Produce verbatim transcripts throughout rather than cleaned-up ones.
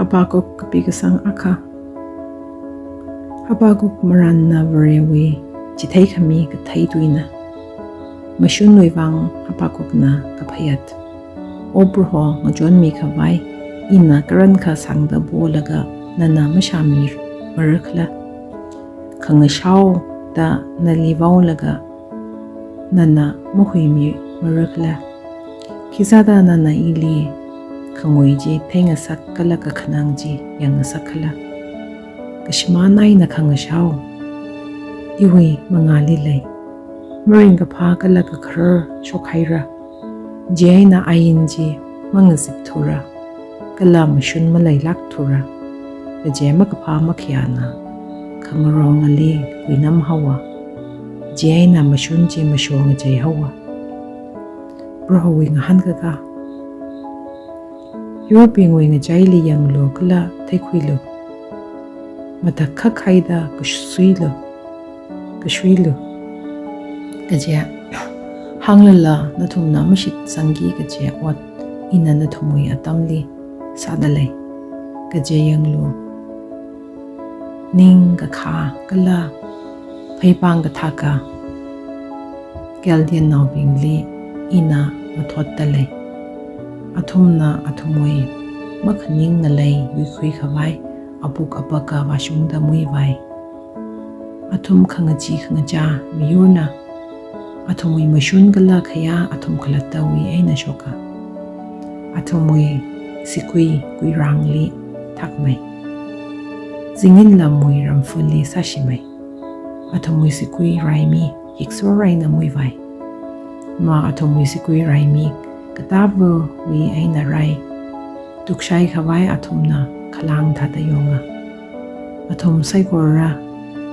Habakuk kapi kasang akha. Habakuk maranna Varewui chitheikhami kathei tuina. Mashunwui vang Habakukna kaphayat. O Proho, ngachonmi khavai, ina karankha sāngda polaga nana mashāmi marakhala? Khangashao da nali vaolaga nana mahuimi marakhala? Khisāda nana ili khangui chi theingasak kala kakhanang chi yangngasak khala? Kashimān eina khangashao iwui mangāli lei. Maringkaphā kala kakharar shokhaira. Chieina ain chi mangazipthura, kala mashun maleilākthura. Kaje makaphā makhayāna khangarong ali kuinam haowa. Chieina mashun chi masho ngachei haowa. Prohowui ngahānkaka. Yurbingwui ngachaili yanglu kala theikhuilu. Mathākhak haida kasuilu, kasuilu. Kaje hānglala nathumna mashitsangki kaje ot ina nathumwui atamli sāda lei. Kaje yanglu, ningkakhā kala pheipāng kathaka Chaldeannaobingli ina mathotda lei. Athumna athumwui makhaning ngalei yuikhui khavai apuk apaka vāshungda muivai. Athum khangachee khangachā miyurna. Athumwui mashun kala khayā athum khalattawui eina shoka. Athumwui sigui kuirangli thakmei. Zingin lamwui ramfali sāshimei. Athumwui sigui raimi hiksor eina muivai. Ma athumwui sigui raimi katāvawui eina rai. Tukshai khavai athumna khalang thāda yonga. Athum saikora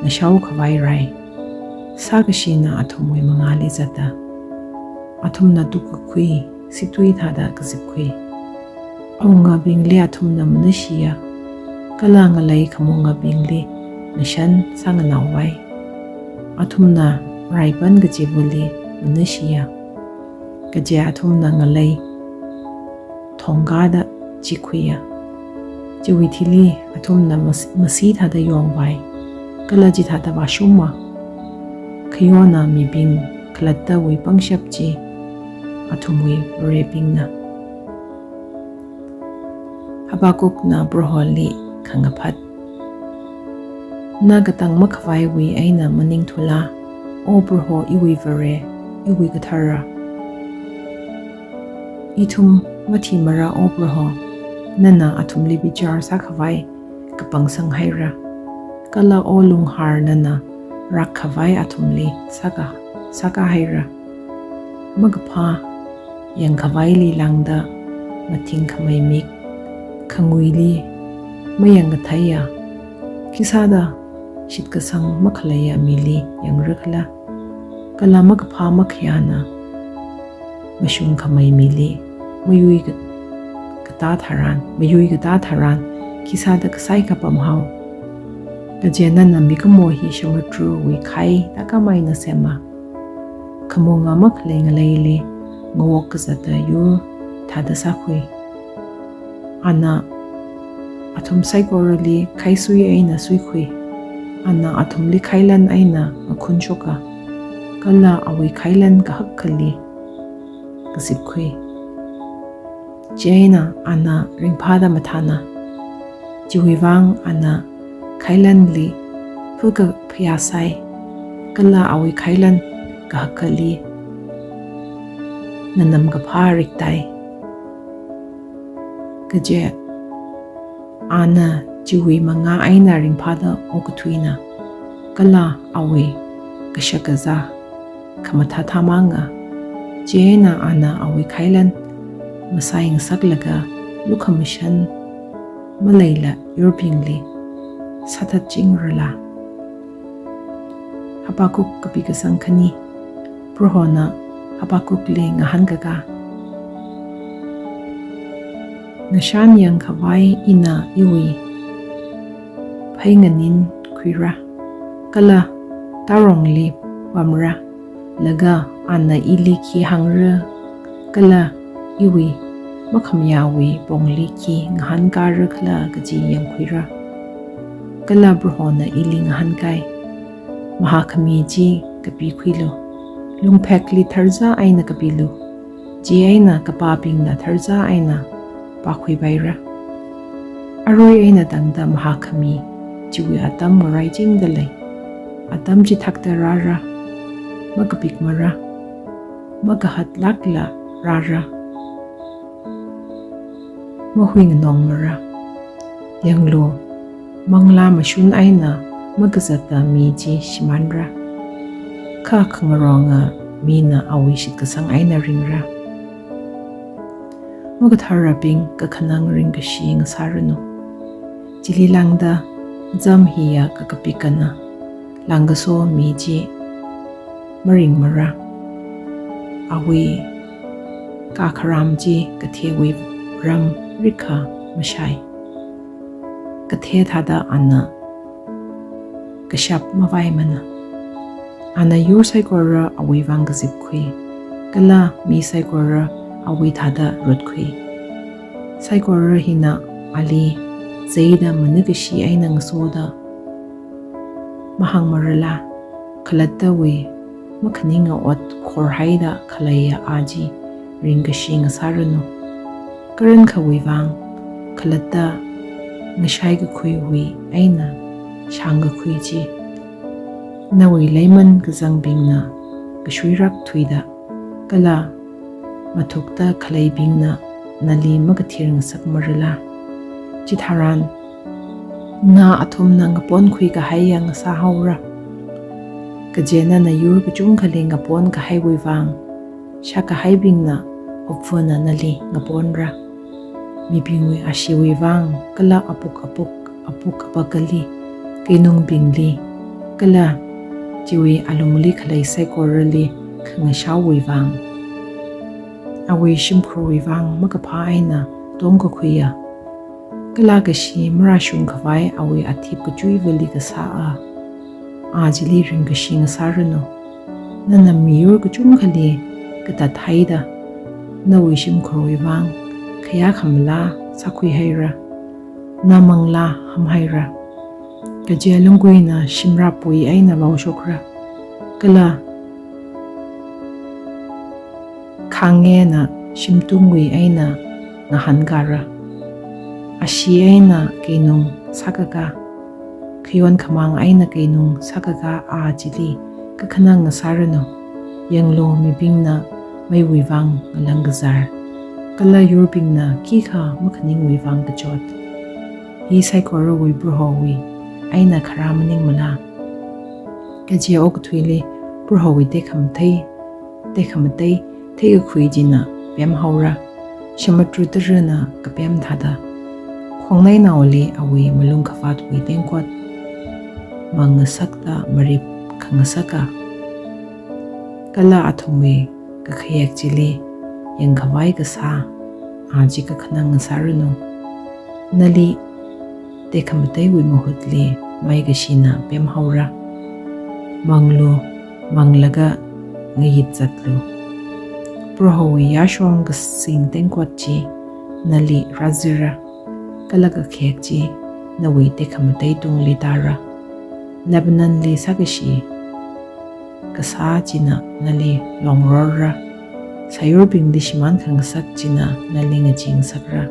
ngashao khavai rai. Sākashina athumwui mangāli zata. Athumna tukkakhui situi thāda kazipkhui. Awungabingli athumna manashiya, kala ngalei khamungabingli ngashan sānganaovai. Athumna raipan kachivali manashiya, kaje athumna ngalei thongkada chikhuiya. Chiwui thili athumna mas-, masi thāda yongvai, kala chithāda vāshuma. Khayona mibing khalattawui pangshap chi athumwui varebingna. Habakukna Proholi khangaphat. Na katang makhavaiwui eina maningthula, O Proho iwui Vare, iwui kathara. Ithum mathimara O Proho, nana athumli bichar sākhavai kapangsang haira. Kala O Lunghar nana rak khavai athumli sāka, sāka haira. Makaphā yangkhavaili lāngda mathingkhamei mik, khanguili mayangkatheiya, khisāda shitkasang makhaleiya mili yangra khala? Kala makaphā makhayāna mashungkhamei mili mayui ka-, katā tharan, mayui katā tharan, khisāda kasai kapam hao? Kaje nana mikumo hi samudruwui khai tākam eina sema. Khamunga makhalei ngaleili ngawok kazata yur thāda sākhui. Ana athum saikorali khaisui eina suikhui. Ana athumli khailan eina ngakhun shoka. Kala awui khailan kahak akhali kazipkhui. Chieina ana ringphāda mathāna. Chiwui vang ana khailanli phulkaphayā sai, kala awui khailan kahak akhali nganamkaphā riktai. Kaje ana chiwui mangā eina ringphāda okathuina, kala awui kashakazā khamathā thāmanga. Chieina ana awui khailan masai ngasaklaga lukhamashan maleila yurbingli sāthatchingrala. Habakuk kapi kasang khani. Prohona Habakukli ngahānkaka. Ngashan yangkhavai ina iwui phei nganin khuira, kala tarongli pamra, laga ana ili khi hāngra, kala iwui makhamayāwui pongli khi ngahānkāra khala kaji yangkhuira. Kala Prohona ili ngahānkai, mahākhami chi kapikhuilu. Lungphekli tharza eina kapilu. Chieina kapābingna tharza eina pākhuipaira. Arui eina tangda mahākhami chiwui atam ngaraichingda lei. Atam chithakta rāra, makapikmara, makahatlākla rāra, mahuinganongmara. Yanglu, manglā mashun eina makazatta mi chi shimānra, kha khangaronga mina awui shitkasang eina ringra. Makathārabing kakhanang ringkashi ngasāranu. Chili lāngda zam hiya kakapikana, lāngkaso mi chi maringmara. Awui kakharam chi kathewui ram rikha mashai. Kathe thāda ana kashap mavaimana. Ana yur saikora awui vang kazipkhui, kala mi saikora awui thāda rutkhui. Saikora hina ali zeida manakashi eina ngasoda mahāngmarala, khalattawui makhaninga ot khorhaida khaleiya a chi ringkashi ngasāranu. Karankhawui vang khalatta ngashaikakhuiwui eina shāngkakhui chi. Nawui leiman kazangbingna kashuirak thuida, kala mathukta khaleibingna nali makathir ngasakmarala. Chitharan na athumna ngaponkhui kahaiya ngasāhaora. Kaje nana yur kachungkhali ngaponkahaiwui vang, shākahaibingna upvana nali ngaponra. Mibingwui asheewui vang, kala apuk apuk, apuk apakali, keinungbingli, kala chiwui alungli khalei saikorali khangashaowui vang, awui shimkhurwui vang makaphā eina tongkakhuiya, kala kashi marāshungkhavai awui athip kachuivali kasā a, a chili ringkashi ngasāranu. Nana miyur kachungkhali katathaida, nawui shimkhurwui vang khayā khamalā sākhuihaira, na manglā hamhaira. Kaje lungguina shimrapwui eina vaoshokra, kala khangena shimtungwui eina ngahānkāra. Ashee eina keinung sākaka, khayon khamāng eina keinung sākaka a chili kakhanang ngasāranu. Yanglu, mibingna meiwui vang ngalāngkazar, kala yurbingna khikha makhaningwui vang kachot. Hi saikorawui Prohowui eina kharā maningmala? Kaje okathuili Prohowui tekhamatei, tekhamatei theikakhui china pemhaora, shamatru tarana kapem thāda. Khongnainaoli awui malungkhavātwui tengkot mang ngasakta marip khangasaka, kala athumwui kakhayek chili yangkhavai kasā a chi kakhanang ngasāranu. Nali tekhamateiwui mahutli meikashina pemhaora. Manglu, manglaga ngayit zatlu. Prohowui yāshong kasing tengkot chi nali rāzira, kala kakhayek chi nawui tekhamatei tungli tāra. Lebanonli sākashi kasā china nali longrorra, sāyurbingli shimān khangasak china nali ngachee ngasakra.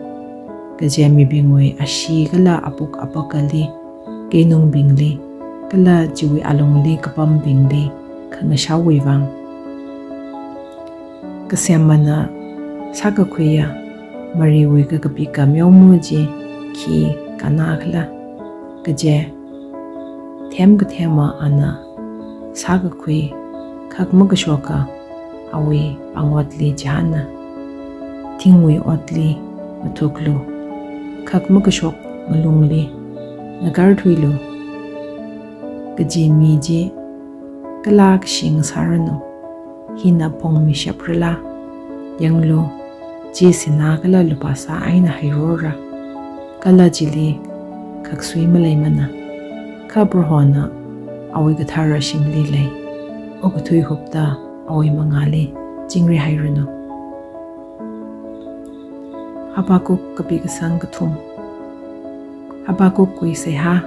Kaje mibingwui ashee kala apuk apakali, keinungbingli, kala chiwui alungli kapambingli khangashaowui vang. Kasemmana sākakhuiya mariwui kakapika meoma chi khi kannakhala? Kaje themkathema ana sākakhui, khak makashoka awui pāngotli chihāna, thingwui otli mathuklu, khak makashok ngalungli ngakarthuilu. Kaji mi chi kalā kashi ngasāranu. Hina phongmishaprala? Yanglu, chi sinā kala lupāsā eina hairorra, kala chili khaksui maleimana. Kha Prohona awui kathara shimli lei, okathui hupta awui mangāli chingri hairanu. Habakuk kapi kasang kathum. Habakuk wui seihā.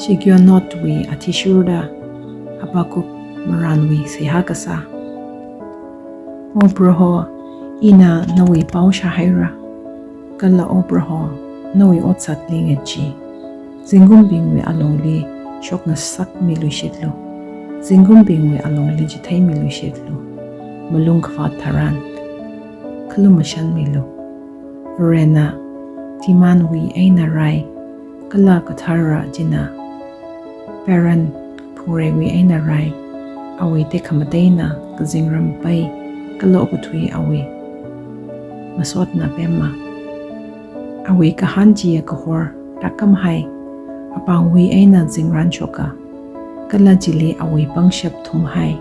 Shigionoth wui athishurda Habakuk marānwui seihā kasā. O Proho, ina nawui pao shāhaira, kala O Proho, nawui otsātli ngatchi. Zingkumbingwui alungli shokngasakmiluishitlu. Zingkumbingwui alungli chitheimiluishitlu. Malung kavāt tharan khalumashanmilu. Varena Temanwui eina rai, kala kathara china Paran phungreiwui eina rai. Awui tekhamateina kazingram pai, kala okathui awui masotna pemma. Awui kahān chiya kahor tākam hai, apāngwui eina zingran shoka, kala chili awui pangshap thumhai,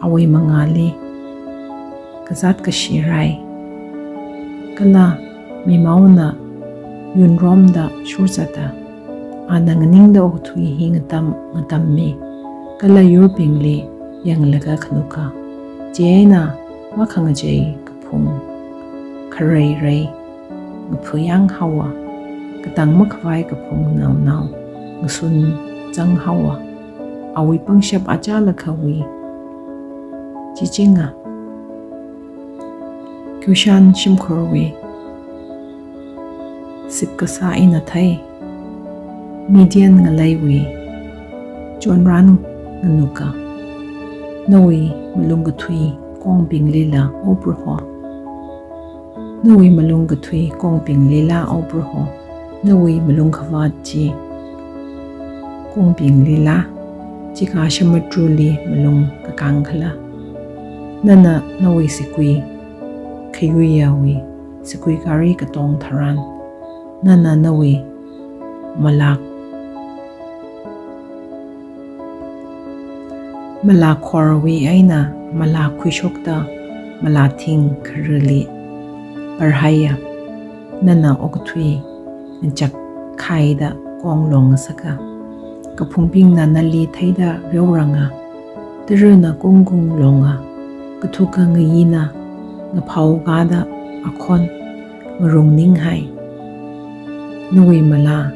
awui mangāli kazāt kashi rai, kala mimaona yunromda shurzata. Ana nganingda okathui hi ngatam ngatammi, kala yurbingli yanglaga khanuka. Chieina makhangachei kaphung khareirei ngaphu yāng haowa, katang makhavai kaphung naonao ngasun zang haowa. Awui pangshap achālakhawui chichinga. Kushan shimkhurwui sipkasā eina thei, Midian ngaleiwui chonran nganuka. Nawui malung kathui kongbinglila, O Proho, nawui malung kathui kongbinglila, O Proho, nawui malung kavāt chi kongbinglila, chika shamutruli malung kakāng khala? Nana nawui sigui khayuiyawui sigui gari katong tharan, nana nawui malā malā khorwui eina malā khuishokta malā thing kharali parhaiya. Nana okathui ngachak khaida kong longngasaka. Kaphungbingna nali theida reoranga. Tarana kungkung longa. Kathuka ngayina ngaphao kāda akhon ngarungning hai. Nawui malā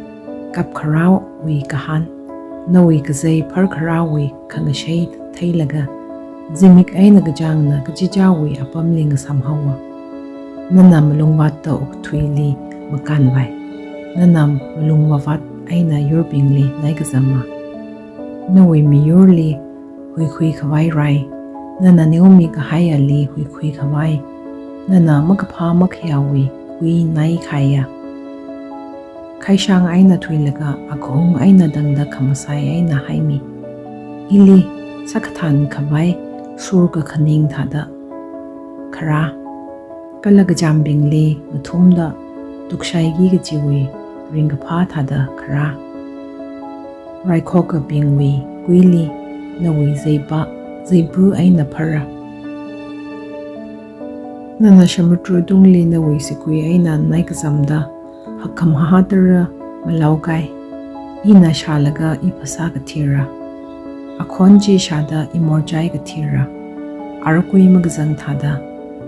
kapkharāwui kahān, nawui kazei pharkharāwui khangashei theilaga, zimik eina kachāngna kachichāwui apamli ngasam haowa. Nana malung vātda okathuili makānvai. Nana malung vāvāt eina yurbingli naikazama. Nawui miyurli huikhui khavai rai, nana neomi kahaiyali huikhui khavai, nana makaphā makhayāwui kuinai khaiya. Khaishang eina thuilaga akahung eina tangda khamasai eina haimi. Ili sākathan khavai sur kakhaning thāda kharā, kala kachambingli ngathumda tukshaiki kajiwui ringkaphā thāda kharā. Raikhokabingwui kuili nawui zeipa, zeipu eina phara. Nana shamudru tungli nawui sigui eina naikazamda hakkhamahā tara malao kai. Ina shālaga i phasā kathira, akhon chi shāda i morchai kathira, arkui makazang thāda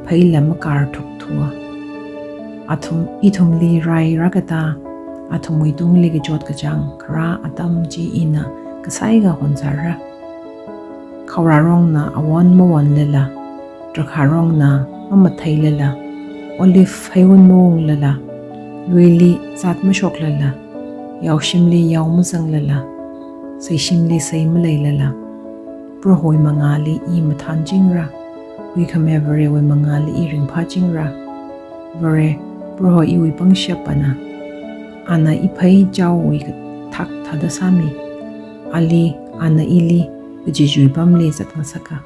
pheila makar thukthua. Athum, ithumli rai rākatā, athumwui tungli kachot kachāng kharā atam chi ina kasaiga honzāra. Khaorārongna awon mawonlala, drakhārongna mamatheilala, olive heiwun mawunglala, luili zat mashoklala, yaoshimli yao mazanglala, seishimli sei maleilala, Prohowui mangāli i mathānchingra, huikhame Varewui mangāli i ringphāchingra. Vare, Proho iwui pangshapana, ana i phei chaowui kathak thāda sāmi. Ali, ana ili kachichāwui pamli zatngasaka.